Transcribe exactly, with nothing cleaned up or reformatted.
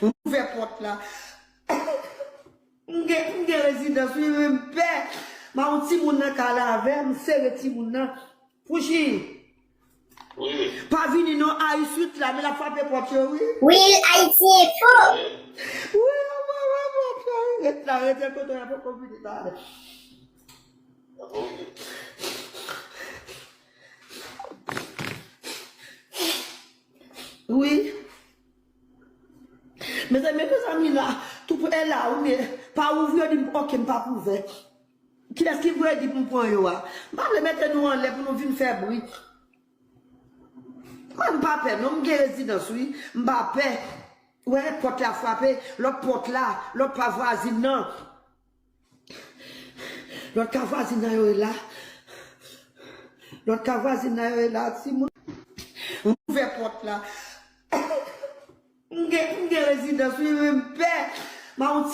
M ouvè pòt la. M gen, m gen rezidans, wi, men m pè. M a yon timoun nan kay la avè m, m sere timoun nan. Fouchi, Wi. Pa vini non, Ayis uit la, men l ap frape pòt yo, wi. Wi, Ayiti Enfo. Wi, wi, wi, wi, wi, ret la, rete kote w, y a poko vini talè. Wi. Mezanmi, mezanmi la, tou pou e la, ou men, pa ouvri yo, di m, ok, m pa pou ouvè. Kilès ki voye di pou m pran yo a? M pa vle mete nou anlè pou nou vin fè bri. Mwen, m pa pè, non, m gen rezidans, wi. M pa pè. Wè, pòt la frape, lòt pòt la, lòt pa vwazin nan. Lòt ka vwazin nan yo e la. Lòt ka vwazin nan yo e la, timoun. M ouvè pòt la. M gen, m gen rezidans, wi, men m pè. M a yon